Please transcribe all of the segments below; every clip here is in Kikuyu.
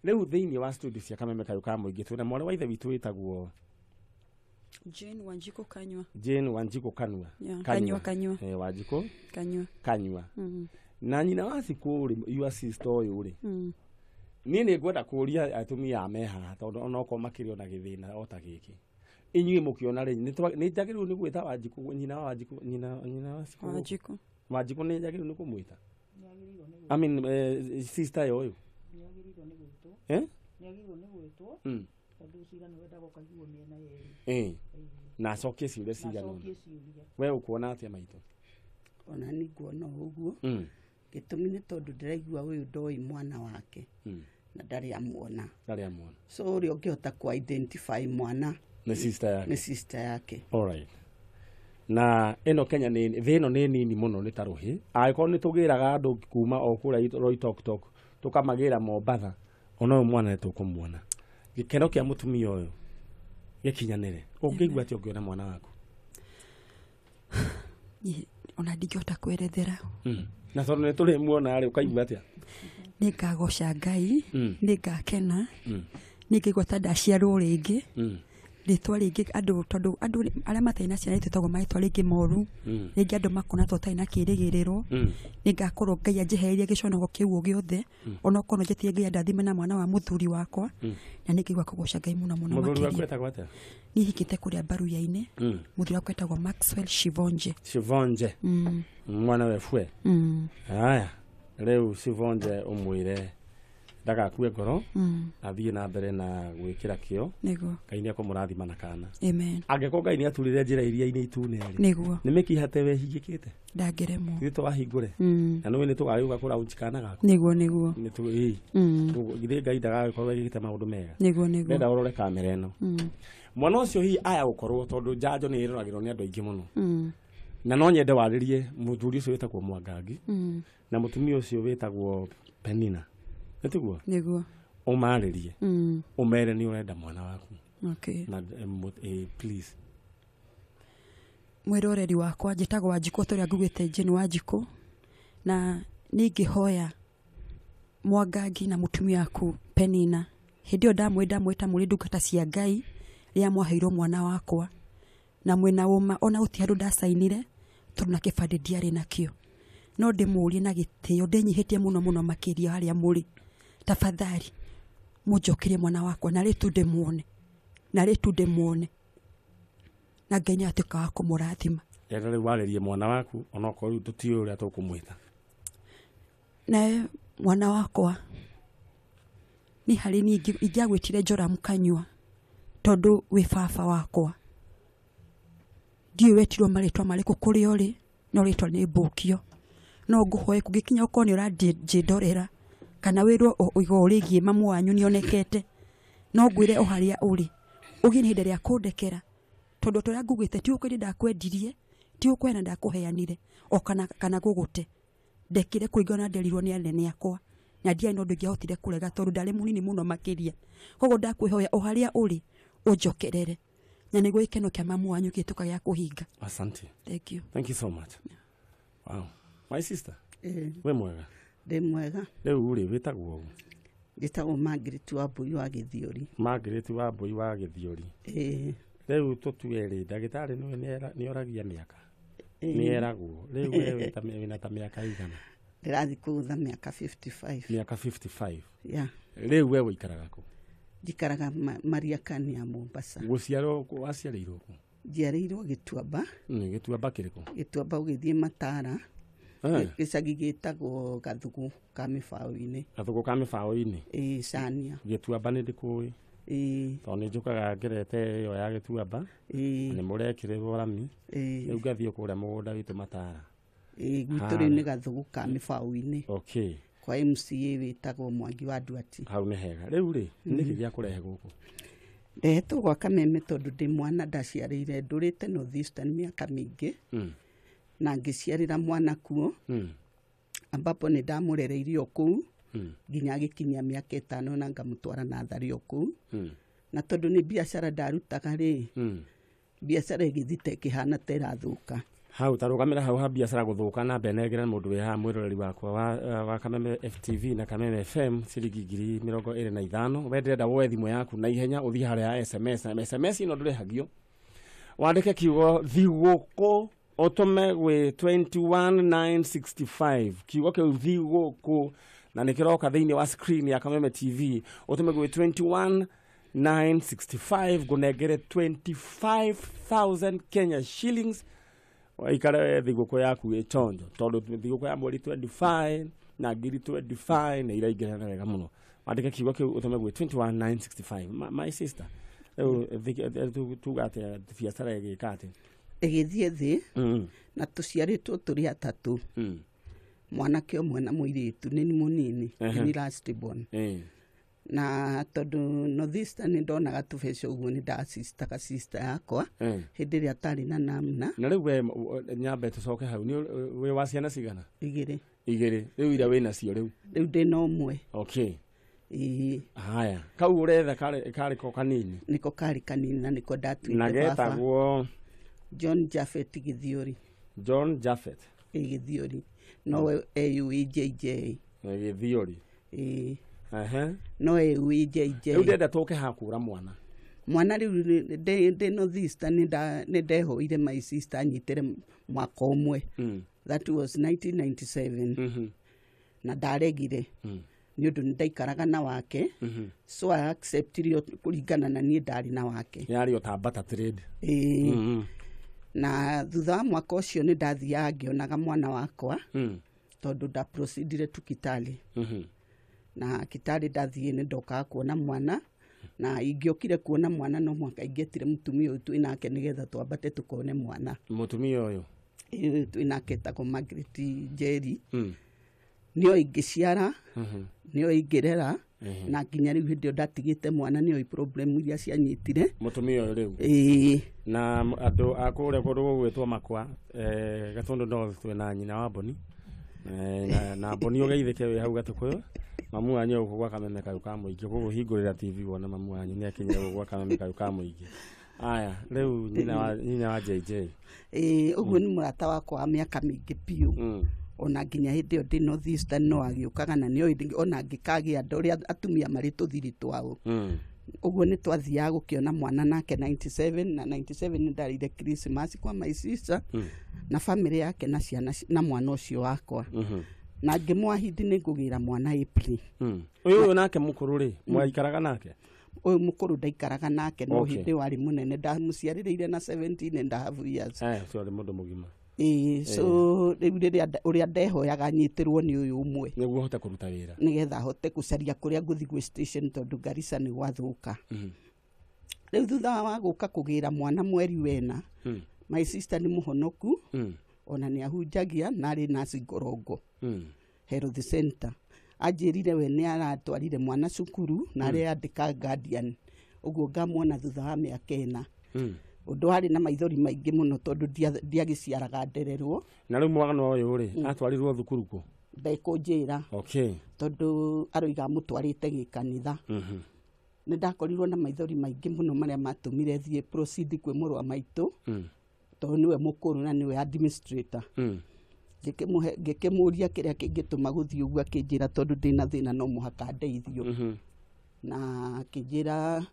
Rĩu thĩinĩ wa studio cia Kameme Kayũ ka Mũingĩ twĩna mwarĩ wa ithe witũ wĩtagwo Jane Wanjikũ Kanyua. Jane Wanjikũ Kanua. Yeah, Kanyua, Kanyua. Wanjikũ Kanyua. Kanyua. Na nyina wa Cikũ rĩ, your sister ũyũ rĩ, niĩ nĩ ngwenda kũria atumia a me haha, tondũ onokorwo makĩrĩ ona gĩthĩna o ta gĩkĩ, inyuĩ mũkĩona rĩ, nĩ njagĩrĩirwo nĩ gwĩta Wanjikũ nyina wa Wanjikũ, nyina wa Cikũ? Wanjikũ. Wanjikũ nĩ njagĩrĩirwo nĩ kũmwĩta, I mean, sister yo ũyũ? Nĩagĩrĩirwo nĩ gwĩtwo. Eh? Nĩagĩrĩirwo nĩ gwĩtwo, tondũ cira nĩ wendaga ũkaiguo mĩena yerĩ. Na acokie ciũria cigana ũna. Acokie ciũria. We ũkuona atĩa, maitũ? Ona ni nguona o ũguo. Gĩtũmi nĩ tondũ ndĩraigua ũyũ ndoĩ mwana wake na ndarĩ amuona. Ndarĩ amuona. So ũrĩa ũngĩhota ku identify mwana nĩ sister yake. Nĩ sister yake. Alright. Na ĩno Kenya nĩ thĩ ĩno nĩ nini mũno, nĩ ta rũhĩ. Angĩkorwo nĩ tũgĩraga andũ kuma o kũrĩa Loitoktok tũkamagĩra Mombatha, ona ũyũ mwana nĩ tũkũmuona. Gĩkeno kĩa mũtumia ũyũ gĩkinyanĩre. Ũngĩigua atĩa ũngĩona mwana waku? Niĩ ona ndingĩhota kwerethera. Na tondũ nĩ tũrĩmuona rĩ, ũkaigua atĩa? Nĩ ngagoca Ngai, nĩ ngakena, nĩ ngaigua ta ndaciarwo rĩngĩ. Rĩtwa rĩngĩ andũ, tondũ andũ arĩa matarĩ na ciana twĩtagwo marĩtwa rĩngĩ moru, rĩngĩ andũ makona ta ũtarĩ na kĩrĩgĩrĩro. Nĩ ngakorwo Ngai anjehereirie gĩconoko kĩu o gĩothe, onokorwo njĩtie Ngai andathime na mwana wa mũthuri wakwa, na nĩ ngaigua kũgoca Ngai mũno mũno Mũthuri waku makĩria. etagwo atĩa? Niĩ hikĩte kũrĩa Mbaruya-inĩ. Mũthuri wakwa etagwo Maxwell Shivonje. Shivonje. Mwana wefue. Haya, rĩu Shivonje ũmwĩre ndagakue ngoro, athiĩ na mbere na gwĩkĩra kĩo. Ngai nĩ ekũmũrathima na kana. Amen. Angĩkorwo Ngai nĩ aturire njĩra iria-inĩ itune rĩ, nĩ mĩkiha te wehingĩkĩte. Ndangĩremwo. Ithuĩ tũwahingũre. Na nĩũĩ nĩ tũgagĩũka kũraunji kana gaku. Nĩguo. Nĩ tũ ĩĩ. Githĩ Ngai ndagagĩkorwo ekĩte maũndũ mega? Nĩguo. Ndenda ũrore kamera ĩno. Mwana ũcio hihi aya gũkorwo, tondũ njanjo nĩ ĩroragĩrwo nĩ andũ aingĩ mũno, na no nyende warĩrie mũthuri ũcio wĩtagwo Mwangangi na mũtumia ũcio wĩtagwo Penina, nĩ tiguo? Nĩguo. Ũmarĩrie, ũmere nĩ ũrenda mwana waku. Na please. Mwĩroreri wakwa, njĩtagwo Wanjikũ ta ũrĩa ngugĩte, Jane Wanjikũ, na niĩ ingĩhoya Mwangangi na mũtumia waku Penina, hĩndĩ ĩyo ndamwĩta mũrĩ ndungata cia Ngai rĩrĩa mwaheirwo mwana wakwa, na mwĩna ũma ona gũtirĩ handũ ndacainire, tondũ na kĩbandĩ ndiarĩ nakĩo. No ndĩmũrie na gĩtĩo, ndĩnyihĩtie mũno mũno makĩria harĩa mũrĩ, tafadhali mũnjokerie mwana wakwa, narĩ tu ndĩmuone, narĩ tu ndĩmuone, na Ngai nĩ atuĩka wa kũmũrathima. Enda rĩu warĩrie mwana waku, onokorwo rĩu tũtiũĩ ũrĩa tũkũmwĩta. Nawe mwana wakwa, nĩ harĩ niĩ ingĩagwĩtire Joram Kanyua, tondũ wĩ baba wakwa. Ndiũĩ wetirwo marĩtwa marĩkũ kũrĩa ũrĩ, no rĩtwa nĩ Mbũkio. No ngũhoe kũngĩkinya ũkorwo nĩ ũranjĩndorera kana wĩrwo igũrũ rĩgiĩ mamu wanyu nĩonekete, no ngwĩre o harĩa ũrĩ ũgĩe na ihinda rĩa kũndekera, tondũ ta ũrĩa ngugĩte, ti gũkwenda ndakwendirie, ti gũkũheana ndakũheanire, o kana gũgũte. Ndekire kũringana na nderirwo nĩ anene akwa, na ndiarĩ na ũndũ ingĩahotire kũrega, tondũ ndarĩ mũnini mũno makĩria. Koguo ndakwĩhoya o harĩa ũrĩ ũnjokerere, na nĩguo gĩkeno kĩa mamu wanyu gĩtuĩka gĩa kũhinga. Asante. Thank you. Thank you so much. Wow, my sister. Ĩĩ. We mwega? Ndĩ mwega. Rĩu rĩ, wĩtagwo ũũ? Njĩtagwo Margaret wa Mbui wa Gĩthiũri. Margaret wa Mbui wa Gĩthiũri. Ĩĩ. Rĩu tũtue rĩ, ndagĩtarĩ nĩwe nĩoragia mĩaka. Ĩĩ. Nĩeragwo rĩu we wĩna ta mĩaka igana? Ndĩrathiĩ kũgũtha mĩaka 55. Mĩaka 55. Yeah. Rĩu we ũikaraga kũ? Njikaraga Mariakani ya Mombasa. Gũciarwo waciarĩirwo kũ? Njiarĩirwo Gĩtuamba. Gĩtuamba kĩrĩkũ? Gĩtuamba ũgĩthiĩ Matara. Gĩcagi gĩtagwo Gathugu ka mĩbaũ-inĩ. Gathugu ka mĩbaũ-inĩ? Ĩĩ, Cania. Gĩtuamba nĩ ndĩkũĩ. Ĩĩ. Tondũ nĩ njũkaga ngerete ĩyo ya Gĩtuamba. Ĩĩ. Nĩ mũrekĩrĩrwo rami. Ĩĩ. Rĩu ngathiĩ kũrĩa mũgũnda witũ Matara. Ĩĩ, gwitũ rĩu nĩ Gathugu ka mĩbaũ-inĩ. Okay. Kwa MCA wĩtagwo Mwangi wa Nduati. Hau nĩ hega. Rĩu rĩ, nĩkĩ gĩa kũrehe gũkũ? Ndehetwo gwa Kameme tondũ ndĩ mwana ndaciarĩire, ndũrĩte North Eastern mĩaka mĩingĩ. Na ngĩciarĩra mwana kuo, ambapo nĩ ndamũrereirie o kũu nginya agĩkinyia mĩaka 5, na ngamũtwara natharĩ o kũu. Na tondũ nĩ biacara ndarutaga rĩ, biacara ĩgĩthiĩ ta ĩkĩhana ta ĩrathũka. Hau tarugamira hau ha biacara guthuka na mbenengera mundu wi haha mwiroreri wakwa wa Kameme FTV na Kameme FM ciringi 25,000. We ndĩrenda woe thimũ yaku na ihenya ũthiĩ harĩa ya SMS, na SMS ĩno ndũrĩhagio, wandĩke kiugo thigũkũ ũtũme gwĩ 21965, kiugo kĩu thigũkũ, na nĩ kĩroka thĩinĩ wa screen ya Kameme TV, ũtũme gwĩ 21965 ngũnengere 25,000 Kenya shillings waikare thigũkũ yaku ĩchonjo, tondũ thigũkũ ya mweri 25 na ngiri 25 nĩ iraingĩrana wega mũno. Wandĩke kiugo kĩu ũtũme gwĩ 21965. My sister, rĩu tuga atĩa, biacara ĩgĩka atĩa? Ĩgĩthiĩ thĩ na tũciarĩtwo tũrĩ atatũ, mwanake ũmwe na mũirĩtu, nĩ mũnini, nĩ last born. Na tondũ Northeastern nĩ ndonaga tũbeca ũguo, nĩ ndasistaga sister yakwa hĩndĩ ĩrĩa atarĩ na namna. Na rĩu we nyambe tũcoke hau, nĩ wĩ wa ciana cigana? Igĩrĩ. Igĩrĩ. Rĩu iria wĩ nacio rĩu? Rĩu ndĩna ũmwe. Okay. Ĩĩ. Haya, kau ũretha karĩ ko kanini? Nĩko karĩ kanini na nĩko ndatuĩte Na baba. Getagwo? John Japhet Githiori. John Japhet. Ĩ Githiori, nowe AUEJJ. Githiori. Ĩĩ. Ehe. No AUEJJ. Rĩu ndĩrenda tũke hakũra mwana. Mwana rĩu ndĩ Northeastern nĩ ndehoire my sister anyitĩre mwaka ũmwe. That was 1997. Na ndaregire nĩ ũndũ nĩ ndaikaraga na wake, so I accepted kũringana na niĩ ndarĩ na wake. Yarĩ o ta barter trade. Ĩĩ. Na thutha wa mwaka ũcio nĩ ndathiaga ngĩonaga mwana wakwa, tondũ nda proceedire to Kitale. Na Kitale ndathiĩ nĩ ndokaga kuona mwana, na ingĩokire kuona mwana no mwaka ingĩetire mũtumia ũyũ twĩ nake nĩgetha twambate tũkone mwana. Mũtumia ũyũ? Ũyũ twĩ nake etagwo Margaret Njeri. Nĩo ingĩciara, nĩo ingĩrera, na nginya rĩu hĩndĩ ĩyo ndatigĩte mwana nĩo problem iria cianyitire. Mũtumia ũyũ rĩu? Ĩĩ. Na andũ a kũrĩa kũndũ gũgwĩtwo Makwa, Gatũndũ North, twĩ na nyina wa Mboni. Na Mboni ũgeithĩke wĩ hau Gatũkũyũ. Mamu wanyu gũkũ gwa Kameme kayũ ka mũingĩ, gũgũhingũrĩra TV wone mamu wanyu nĩ akinyire gũkũ gwa Kameme kayũ ka mũingĩ. Aya, rĩu nyina wa JJ. Ĩĩ, ũguo nĩ mũrata wakwa wa mĩaka mĩingĩ biũ. Ona nginya hĩndĩ ĩyo ndĩ Northeastern no agĩũkaga, na nĩoĩ ona angĩkagĩa nda ũrĩa atumia marĩ tũthiri twao. Ũguo nĩ twathiaga gũkĩona mwana nake 97, na 97 nĩ ndarĩire Christmas kwa my sister na family yake na ciana na mwana ũcio wakwa. Na ngĩmwahidi nĩ ngũgĩra mwana April. Ũyũ nake mũkũrũ rĩ, mwaikaraga nake? Ũyũ mũkũrũ ndaikaraga nake, no hĩndĩ ĩyo arĩ mũnene, ndamũciarĩrĩire na 17 and a half years. Ũcio arĩ mũndũ mũgima. Ĩĩ, so rĩu rĩrĩa ũrĩa ndehoyaga nyitĩrwo nĩ ũyũ ũmwe. Nĩguo ũhote kũruta wĩra. Nĩgetha hote gũcaria kũrĩa ngũthiĩ gwĩ station, tondũ Garissa nĩ gwathũka. Rĩu thutha wa gũka kũgĩra mwana mweri wena, my sister nĩ mũhonoku, ona nĩ ahunjagia na arĩ nurse Ngorongo. Health Center. Anjĩrire we nĩ aratwarire mwana cukuru na areyandĩka guardian, ũguo ngamuona thutha wa mĩaka ĩna. Ũndũ warĩ na maithori maingĩ mũno tondũ ndiagĩciaraga ndererwo. Na rĩu mwana ũyũ rĩ, atwarirwo thukuru kũ? Ndekũnjĩra. Okay. Tondũ aroiga amũtwarĩte gĩkanitha. Nĩ ndakorirwo na maithori maingĩ mũno marĩa matũmire thiĩ proceed kwĩ mũrũ wa maitũ, tondũ nĩwe mũkũrũ na nĩwe administrator. Ngĩkĩmũria kĩrĩa kĩngĩtũma gũthiĩ ũguo, akĩnjĩra tondũ ndĩna thĩna no mũhaka ndeithio. Na akĩnjĩra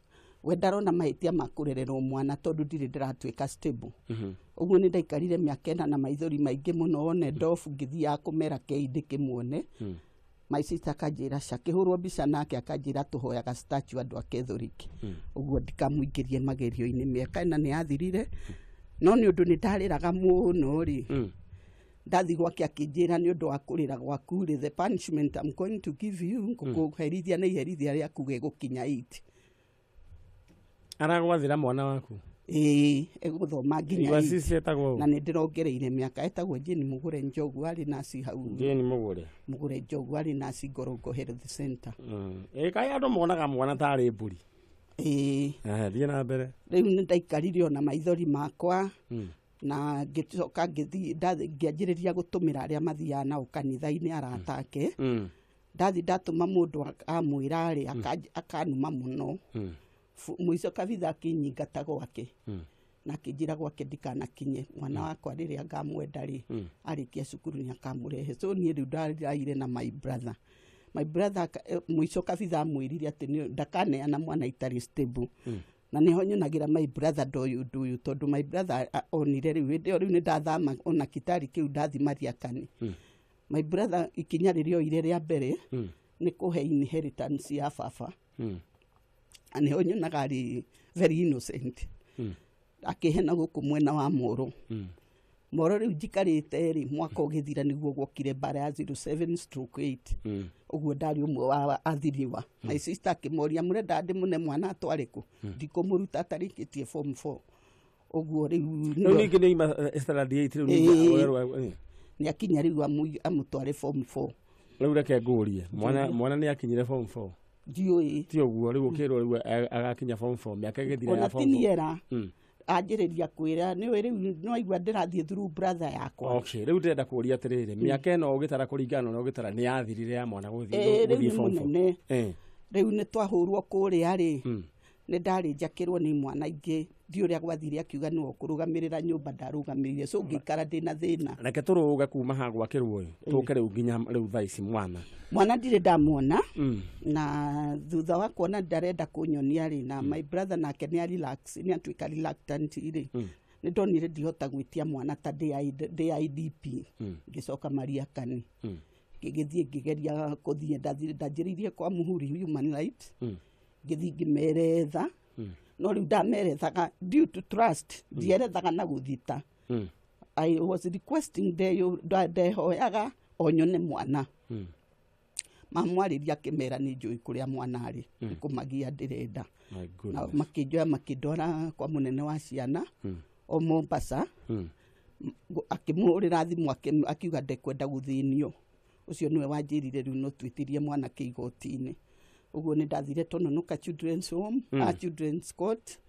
we ndarona mahĩtia ma kũrererwo mwana tondũ ndirĩ ndĩratuĩka stable. Ũguo nĩ ndaikarire mĩaka ĩna na maithori maingĩ mũno, one ndobu ngĩthiaga kũmera kei ndĩkĩmuone. My sister akanjĩra ca kĩhũrwo mbica nake, akanjĩra tũhoyaga statue andũ a Catholic. Ũguo ndikamũingĩrie magerio-inĩ. Mĩaka ĩna nĩ yathirire, no nĩ ũndũ nĩ ndarĩraga mũno rĩ, ndathi gwake akĩnjĩra nĩ ũndũ wa kũrĩra gwaku rĩ, the punishment I'm going to give you, ngũkũherithia na iherithia rĩaku gĩgũkinya 8. Aragwathĩra mwana waku? Ĩĩ, egũthoma nginya Your 8. sister etagwo ũ? Na nĩ ndĩrongereire mĩaka, etagwo Jane Mũgũre Njogu, arĩ nurse hau. Jane Mũgũre. Mũgũre Njogu arĩ nurse Ngorongo Health Center. Ĩ kaĩ andũ monaga mwana tarĩ mbũri? Ĩĩ. Thiĩ na mbere. Rĩu nĩ ndaikarire ona maithori makwa, na ngĩcoka ngĩthiĩ ngĩanjĩrĩria gũtũmĩra arĩa mathiaga nao kanitha-inĩ arata ake. Ndathi ndatũma mũndũ amwĩra rĩ, akanuma mũno. Mũico kabitha akĩnyingata gwake. Na akĩnjĩra gwake ndikanakinye mwana wakwa rĩrĩa ngamwenda rĩ, arĩkia cukuru nĩ akamũrehe. So niĩ rĩu ndaraire na my brother. My brother mũico kabitha amwĩrire atĩ ndakaneana mwana itarĩ stable. Na nĩho nyonagĩra my brother ndoĩ ũndũ ũyũ, tondũ my brother onire rĩu hĩndĩ ĩyo rĩu nĩ ndathama ona kitari kĩu ndathi Mariakani. My brother ikinya rĩrĩa oire rĩa mbere nĩ kũhe inheritance ya baba. Na nĩho nyonaga arĩ very innocent. Akĩhe na gũkũ mwena wa Moro. Moro rĩu njikarĩte rĩ, mwaka ũgĩthira nĩguo gwokire mbara ya 07/8. Ũguo ndarĩ ũmwe wa athiriwa. My sister akĩmoria mũrenda ndĩmũne mwana atware kũ? Ndikũmũruta atarĩkĩtie form 4. Ũguo rĩu ningĩ nĩ ima standard 8 rĩu ningĩ nĩ akinya rĩu amũtware form 4. Rĩu reke ngũrie, mwana nĩ akinyire form 4? Ndiũĩ. Ti ũguo rĩu ũkĩrwo rĩu agakinya form 4 mĩaka ĩgĩthira ya form 4. Ona ti niera. Anjĩrĩria kwĩra nĩwe rĩu no aigua ndĩrathiĩ through brother yakwa. Okay, rĩu ndĩrenda kũũria atĩrĩrĩ, mĩaka ĩno ũgĩtara kũringana na ũgĩtara nĩ yathirire ya mwana gũthiĩ form 4? Rĩu nĩ twahũrwo kũrĩa rĩ, nĩ ndarĩ njakĩrwo nĩ mwana ingĩ, ndiũ ũrĩa gwathire akiuga nĩwe ũkũrũgamĩrĩra nyũmba, ndarũgamĩrĩire, so ngĩikara ndĩna thĩna. Reke tũrũge kuma ha gwakĩrwo ĩ, tũke rĩu nginya rĩu thaa ici mwana. Mwana ndirĩ ndamuona, na thutha wa kuona ndarenda kũnyonia rĩ, na my brother nake nĩ relax, nĩ atuĩka reluctant rĩ, nĩ ndonire ndihota gwĩtia mwana ta ndĩ IDP, ngĩcoka Mariakani. Ngĩgĩthiĩ ngĩgeria kũthiĩ, ndanjĩrĩirie kwa Muhuri Human Rights, ngĩthiĩ ngĩmeretha, no rĩu ndamerethaga due to trust, ndierethaga na gũthita. I was requesting ndehoyaga o nyone mwana. Mamwarĩria akĩmera nĩ njũĩ kũrĩa mwana arĩ, nĩ kũmagia ndĩrenda. Na makĩnjoya makĩndwara kwa mũnene wa ciana o Mombasa, akĩmũhũrĩra thimũ akiuga ndekwenda gũthĩnio. Ũcio nĩwe wanjĩrire rĩu no twĩtirie mwana kĩigoti-inĩ. Ũguo nĩ ndathire Tononoka Children's Home, Children's Court.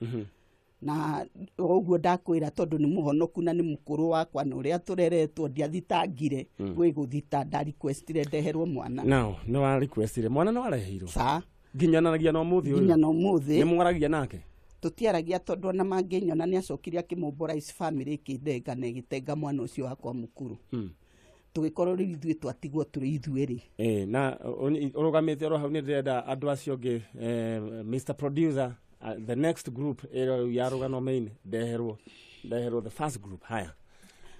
Na ũguo ndakwĩra tondũ nĩ mũhonoku na nĩ mũkũrũ wakwa na ũrĩa tũreretwo ndiathitangire gwĩ gũthita, nda requestire ndeherwo mwana. Now, nĩ wa requestire mwana nĩ wareheirwo? Ca. Nginyanagia na ũmũthĩ ũyũ? Nginya na ũmũthĩ. Nĩ mwaragia nake? Tũtiaragia tondũ ona mangĩnyona nĩ acokire akĩmobilize family ĩkĩndenga na ĩgĩtenga mwana ũcio wakwa mũkũrũ. Tũgĩkorwo rĩu ithuĩ twatigwo tũrĩ ithuerĩ. Na ũrũgamĩte oro hau nĩ ndĩrenda andũ acio angĩ, Mr Producer, the next group ĩrĩa ya rũgano main ndeherwo the first group haya.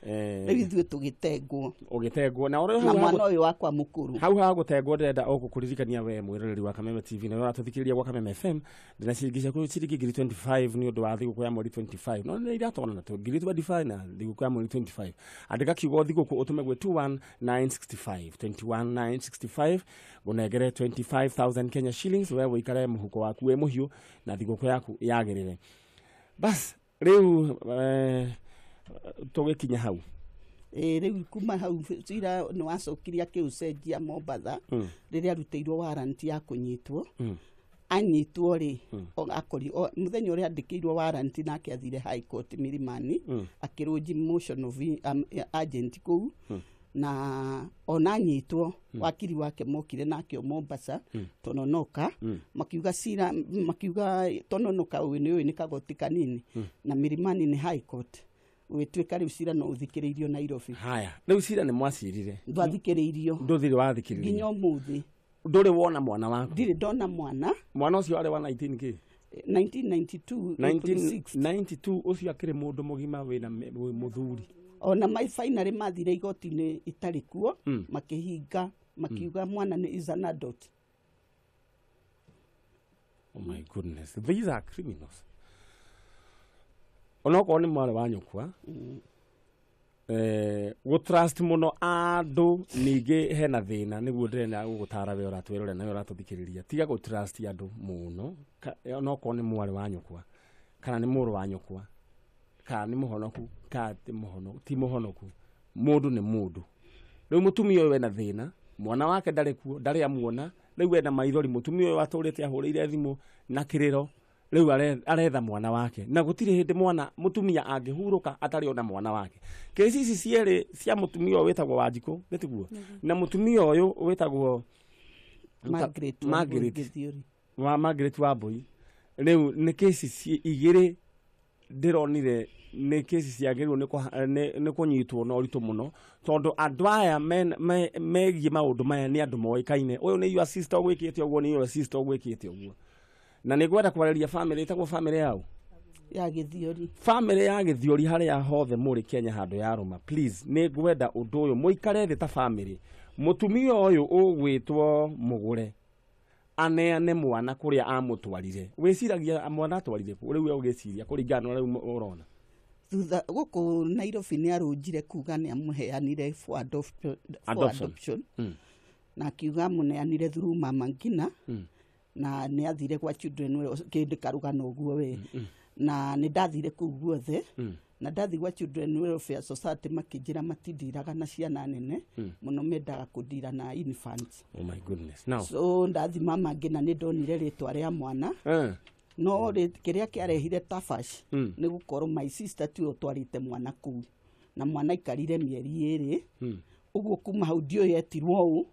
Rĩu ithuĩ tũgĩtengwo. Ũgĩtengwo na ũrĩa na mwana ũyũ wakwa mũkũrũ. Hau ha gũtengwo ndĩrenda o gũkũririkania we mwĩroreri wa Kameme TV na ũratũthikĩrĩria gwa Kameme FM, ndĩna ciringi ciaku ciringi ngiri 25 nĩ ũndũ wa thigũkũ ya mweri 25. No nĩ iratwana na ngiri 25 na thigũkũ ya mweri 25. Andĩka kiugo thigũkũ ũtũme gwĩ 21965 21965 ũnengere 25,000 Kenya shillings we wĩikare mũhuko waku wĩ mũhiũ na thigũkũ yaku yagĩrĩre. Bas rĩu tũgĩkinya hau. Rĩu kuma hau cira nĩ wacokire akĩũcenjia Mombatha rĩrĩa arutĩirwo warrant ya kũnyitwo. Anyitwo rĩ, mũthenya ũrĩa andĩkĩirwo warrant nake athire High Court Milimani, akĩrũnji motion of agent kũu, na ona anyitwo wakiri wake mokire nake o Mombasa Tononoka, makiuga cira, makiuga Tononoka ũyũ nĩ ũyũ nĩ kagoti kanini, na Milimani nĩ High Court. Ũgĩtuĩka rĩu cira no ũthikĩrĩirio Nairobi. Haya, rĩu cira nĩ mwacirire? Ndwathikĩrĩirio. Ndũthire wathikĩrĩirio? Nginya ũmũthĩ. Ndũrĩ wona mwana waku? Ndirĩ ndona mwana. Mwana ũcio arĩ wa 19 kĩ? 1992, April 6. 92 ũcio akĩrĩ mũndũ mũgima wĩna mũthuri. Ona my finally mathire igoti-inĩ itarĩ kuo, makĩhinga, makiuga mwana nĩ is an adult. Oh my goodness, these are criminals. Onokorwo nĩ mwarĩ wa nyũkwa, gũ trust mũno andũ ningĩ hena thĩna, nĩguo ndĩrenda gũgũtara we ũratwĩrorera na we ũratũthikĩrĩria. Tiga gũ trust andũ mũno, onokorwo nĩ mwarĩ wa nyũkwa, kana nĩ mũrũ wa nyũkwa, kana nĩ mũhonoku, kana ti mũhonoku. Mũndũ nĩ mũndũ. Rĩu mũtumia ũyũ ena thĩna, mwana wake ndarĩ kuo, ndarĩ amuona, rĩu ena maithori, mũtumia ũyũ atũrĩte ahũrĩire thimũ na kĩrĩro, rĩu aretha mwana wake, na gũtirĩ hĩndĩ mwana mũtumia angĩhurũka atarĩ ona mwana wake. Kesi ici cierĩ cia mũtumia ũyũ wĩtagwo Wanjikũ, nĩ tiguo? Na mũtumia ũyũ wĩtagwo Margaret Wambui, rĩu nĩ kesi igĩrĩ ndĩronire nĩ kesi ciagĩrĩirwo nĩ kũnyitwo na ũritũ mũno tondũ andũ aya megiĩ maũndũ maya nĩ andũ moĩkaine. Ũyũ nĩ your sister ũgwĩkĩte ũguo, nĩ your sister ũgwĩkĩte ũguo. Na nĩ ngwenda kwarĩria family ĩtagwo family yao ya Gĩthiori. Family ya Gĩthiori harĩa hothe mũrĩ Kenya handũ ya rũma, please nĩ ngwenda ũndũ ũyũ mũikare thĩ ta family. Mũtumia ũyũ ũgwĩtwo Mũgũre aneane mwana kũrĩa amũtwarire. Wĩciragia mwana atwarire kũ? Rĩu we ũgĩciria kũringana na rĩu ũrona. Thutha gũkũ Nairobi nĩ arũnjire kuga nĩ amũheanire for adoption. Na akiuga amũneanire through mama Ngina. Na nĩ athire gwa children kĩndĩ karugano ũguo we. Na nĩ ndathire kũu guothe. Na ndathi gwa Children Welfare Society makĩnjĩra matindiraga na ciana nene mũno, mendaga kũndira na infants. Oh my goodness. Now. So ndathi mama Ngina nĩ ndonire rĩtwa rĩa mwana. No kĩrĩa kĩarehire tafash nĩ gũkorwo my sister tiwe ũtwarĩte mwana kũu, na mwana aikarire mĩeri 2. Ũguo kuma hau ndiũĩ etirwo ũũ,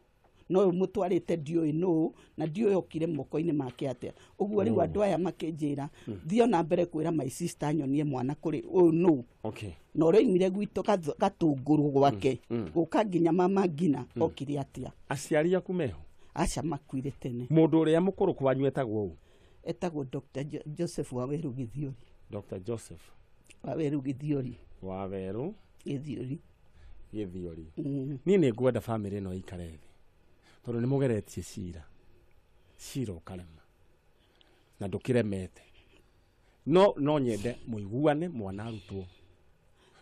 no ũyũ mũtwarĩte ndiũĩ nũũ, na ndiũĩ okire moko-inĩ make atĩa. Ũguo rĩu andũ aya makĩnjĩra thiĩ na mbere kwĩra my sister nyonie mwana kũrĩ ũyũ nũũ. Okay. Na ũrĩa oimire gwitũ Gatũngũrũ gwake gũka nginya mama Ngina okire atĩa. Aciari aku meho? Aca, makuire tene. Mũndũ ũrĩa mũkũrũ kwanyu etagwo ũũ? Etagwo Dr. Joseph Waweru Gĩthiori. Dr. Joseph Waweru Gĩthiori. Waweru Gĩthiori. Gĩthiori. Niĩ nĩ ngwenda family ĩno ĩikare thĩ tondũ nĩ mũgeretie cira ũkarema na ndũkĩremete. No nyende mũiguane mwana arutwo.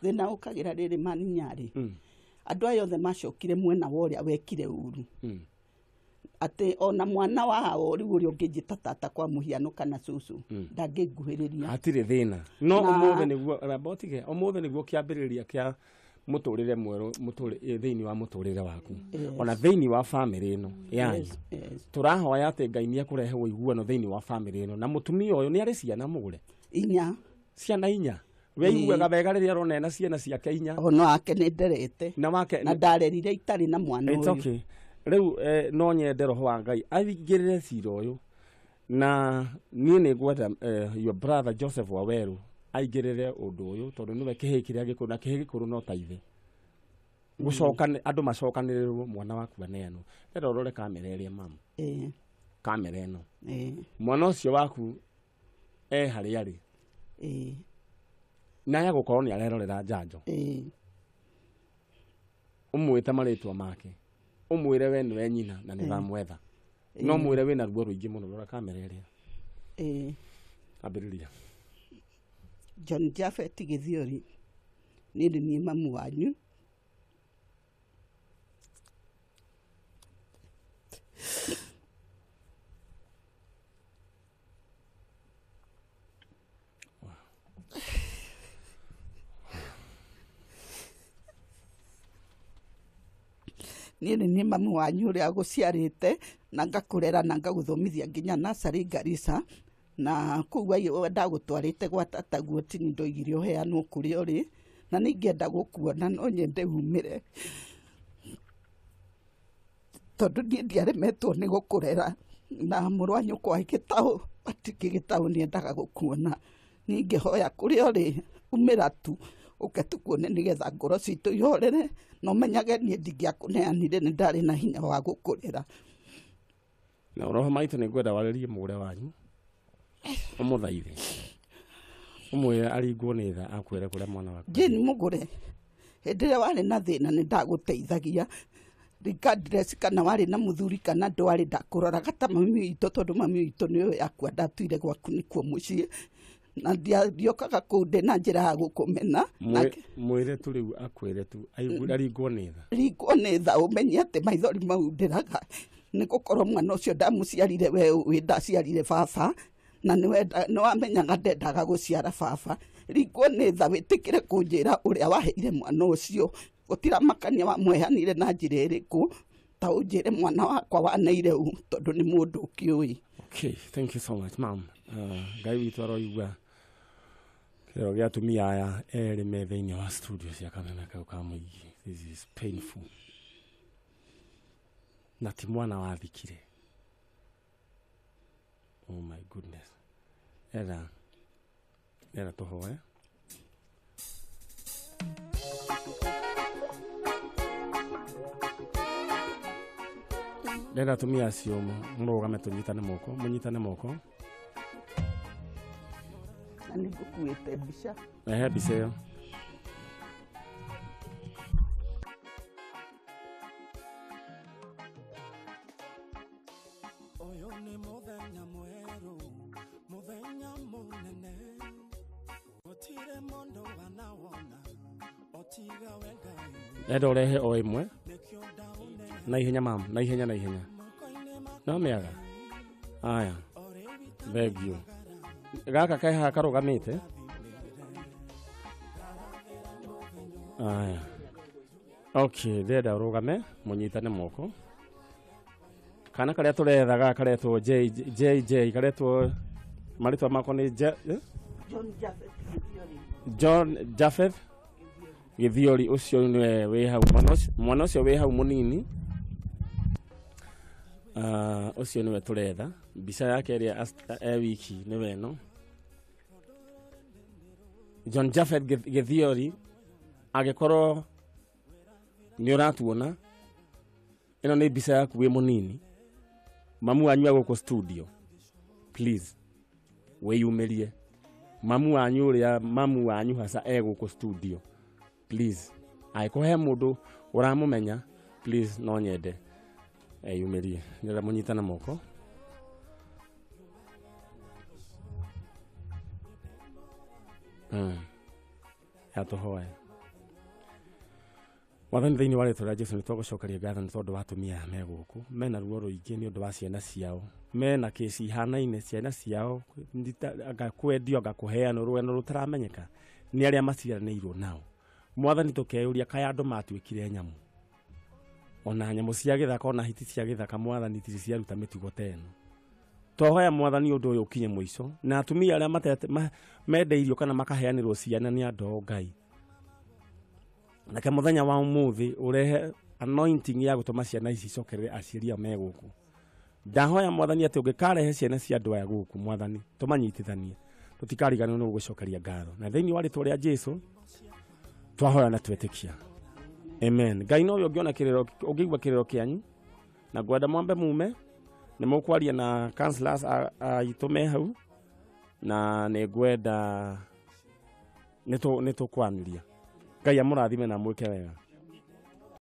Thĩna ũkagĩra rĩrĩ maninyarĩ, andũ aya othe macokire mwena wa ũrĩa wekire ũru. Atĩ ona mwana wao rĩu ũrĩa ũngĩnjĩta tata kwa mũhiano kana cũcũ ndangĩnguhĩrĩria. Hatirĩ thĩna. No ũmũthĩ nĩguo rabotige, ũmũthĩ nĩguo kĩambĩrĩria kĩa mũtũrĩre mwerũ thĩinĩ wa mũtũrĩre waku. Ona thĩinĩ wa family ĩno yanyu. Tũrahoya atĩ Ngai nĩ ekũrehe ũiguano thĩinĩ wa family ĩno. Na mũtumia ũyũ nĩ arĩ ciana Mũgũre? 4. Ciana 4. We aiguaga wega rĩrĩa arona ena ciana ciake 4. Ona wake nĩ nderete. Na wake na ndarerire itarĩ na mwana ũyũ. It's okay. Rĩu no nyende roho wa Ngai aingĩrĩre cira ũyũ, na niĩ nĩ ngwenda your brother Joseph Waweru aingĩrĩre ũndũ ũyũ tondũ nĩwe kĩhĩĩ kĩrĩa gĩkũrũ, na kĩhĩĩ gĩkũrũ no ta ithe. Gũcokane andũ macokanĩrĩrwo mwana waku aneanwo. Rero ũrore kamera ĩrĩa mama. Kamera ĩno. Mwana ũcio waku e harĩa arĩ. Na ya gũkorwo nĩ arerorera njanjo. Ũmwĩte marĩtwa make. Ũmwĩre we nĩwe nyina na nĩ ũramwetha. No mwĩre wĩna ruo rũingĩ mũno. Rora kamera ĩrĩa. Ambĩrĩria. John Japhet Gĩthiori, niĩ nĩ niĩ mamu wanyu. Niĩ nĩ niĩ mamu wanyu ũrĩa gũciarĩte na ngakũrera na ngagũthomithia nginya nursery Garissa, na kũu ndagũtwarĩte gwa tataguo tini ndoigire ũheanwo kũrĩa ũrĩ, na nĩingĩenda gũkuona no nyende umĩre tondũ niĩ ndiaremetwo nĩ gũkũrera, na mũrũ wa nyũkwa gĩtaũ atikĩ gĩtaũ nĩendaga gũkuona. Niĩ ingĩhoya kũrĩa ũrĩ umĩra tu ũke tũkuone nĩgetha ngoro citũ ihorere, na ũmenyage niĩ ndingĩakũneanire nĩ ndarĩ na hinya wa gũkũrera. Na roho maitũ nĩ ngwenda warĩrie mũgũre wanyu ũmũthaithe ũmwĩre aringwo nĩ tha akwĩre kũrĩa mwana waku. Jane Mũgũre, hĩndĩ ĩrĩa warĩ na thĩna nĩ ndagũteithagia regardless kana warĩ na mũthuri kana ndwarĩ, ndakũroraga ta mami witũ tondũ mami witũ nĩwe yakua ndatuire gwaku nĩkuo mũciĩ, na ndiokaga kũu ndĩ na njĩra ya gũkũmena. Mwĩre tu rĩu akwĩre tu aringwo nĩ tha. Ringwo nĩ tha ũmenye atĩ maithori mau ndĩraga nĩ gũkorwo mwana ũcio ndamũciarire we ũĩ ndaciarire baba, na nĩ wamenyaga ndendaga gũciara baba. Ringwo nĩ tha wĩtĩkĩre kũnjĩra ũrĩa waheire mwana ũcio, gũtiramakania wamwehanire na njĩra ĩrĩkũ, ta ũnjĩre mwana wakwa waneire ũ tondũ nĩ mũndũ ũkĩũĩ. Okay, thank you so much ma'am. Ngai witũ aroigua kĩrĩro gĩa atumia aya erĩ me thĩinĩ wa studio cia Kameme kau ka mũingĩ. This is painful. Na ti mwana wathikire. Oh my goodness. Era tũhoe. Ndenda atumia acio mũrũgame tũnyitane moko, mũnyitane moko. Na nĩ ngũkuĩte mbica. Ehe, mbica ĩyo. Ũyũ nĩ mũthenya mwerũ, mũthenya mũnene, gũtirĩ mũndũ wanawona otiga we Ngai. Ndenda ũrehe o ĩmwe Nĩkĩo ndaũne na ihenya mam, na ihenya na ihenya. moko-inĩ maku No mĩaga. Aya, o rĩu thengiũ. Gaka ke haha karũgamĩte. Aya. Okay, ndĩrenda ũrũgame mũnyitane moko. Kana karĩa tũretha gaka karetwo JJ karetwo marĩtwa mako nĩ eh? John Japheth Githiori. John Japheth Githiori ũcio nĩwe wĩ hau mwana ũcio wĩ hau mũnini. Ũcio nĩwe tũretha mbica yake ĩrĩa e wiki nĩwe ĩno. John Japheth Githiori, angĩkorwo nĩ ũratuona, ĩno nĩ mbica yaku wĩ mũnini. Mamu wanyu e gũkũ studio, please wĩyumĩrie. Mamu wanyu ũrĩa mamu wanyu haca e gũkũ studio, please. Angĩkorwo he mũndũ ũramũmenya, please no nyende eyumĩrie. Ndĩrenda mũnyitane moko. Yatũhoe. Mwathani, thĩinĩ wa rĩtwa rĩa Jesu nĩ twagũcokeria ngatho nĩ tondũ wa atumia aya me gũkũ mena ruo rũingĩ nĩ ũndũ wa ciana ciao, mena kĩci ihanaine ciana ciao anga kwendio anga kũheanwo rũgano rũtaramenyeka nĩ arĩa maciaranĩirwo nao. Mwathani, tũkeyũria kaya andũ matuĩkire nyamũ, ona nyamũ cia gĩthaka ona hiti cia gĩthaka, Mwathani itirĩ ciaruta mĩtugo ta ĩno. Twahoya Mwathani ũndũ ũyũ ũkinye mũico, na atumia arĩa mendeirio kana makaheanĩrwo ciana nĩ andũ ao Ngai, nake mũthenya wa ũmũthĩ ũrehe anointing ya gũtũma ciana ici icokerere aciari ao me gũkũ. Ndahoya Mwathani atĩ ũngĩkarehe ciana cia andũ aya gũkũ, Mwathani tũmanyitithanie, tũtikariganĩrwo nĩ gũgũcokeria ngatho. Na thĩinĩ wa rĩtwa rĩa Jesu twahoya na twetĩkia, amen. Ngai nowe ũngĩona kĩrĩro, ũngĩigua kĩrĩro kĩanyu, na ngwenda mwambe mume nĩ mũkwaria na counselors aitũ me hau, na nĩ ngwenda nĩ tũkwanĩria. Ngai amũrathime na mwĩke wega.